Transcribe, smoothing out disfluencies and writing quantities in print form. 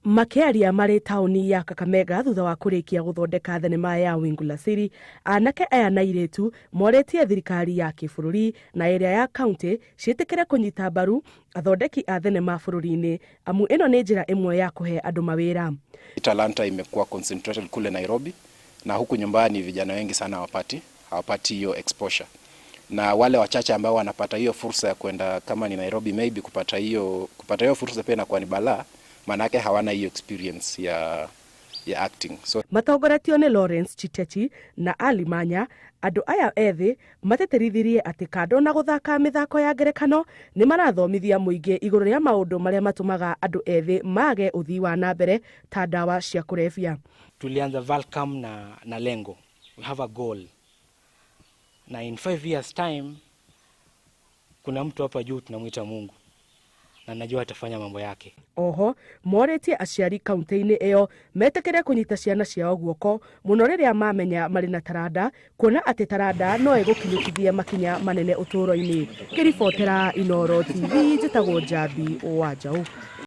Makĩaria marĩ taũni ya Kakamega thutha wa kũrĩkia gũthondeka thenema ya Wingu la Siri, anake aya na airĩtu morĩtie thirikari ya kĩbũrũri na ĩrĩa ya kaunti ciĩtĩkĩre kũnyita mbaru athondeki a thenema bũrũri-inĩ, amu ĩno nĩ njĩra ĩmwe ya kũhe andũ mawĩra. Talanta imekuwa concentrated kule Nairobi na huku nyumbani vijana wengi sana hawapati hiyo exposure, na wale wachache ambao wanapata hiyo fursa ya kwenda kama ni Nairobi, maybe kupata hiyo fursa pia inakuwa ni balaa, maanake hawana hiyo experience ya acting. So Matongoretio nĩ Lawrence Chitechi na Ali Manya, andũ aya ethĩ matĩtĩrithirie atĩ kando na gũthaka mĩthako ya ngerekano, nĩ marathomithia mũingĩ igũrũ rĩa maũndũ marĩa matũmaga andũ ethĩ mage ũthii wa na mbere ta ndawa cia kũrebia. Tulianza Valcam na lengo, we have a goal, na in 5 years time kuna mtu hapa juu tunamwita Mungu na najua atafanya mambo yake. Oho morĩtie aciari kaunti-inĩ ĩyo metĩkĩre kũnyita ciana ciao guoko mũno rĩrĩa mamenya marĩ na taranda, kuona atĩ taranda no ĩgũkinyũkithie makinya manene ũtũũro-inĩ. Ngĩribotera Inooro TV, njĩtagwo Njambi wa Njaũ.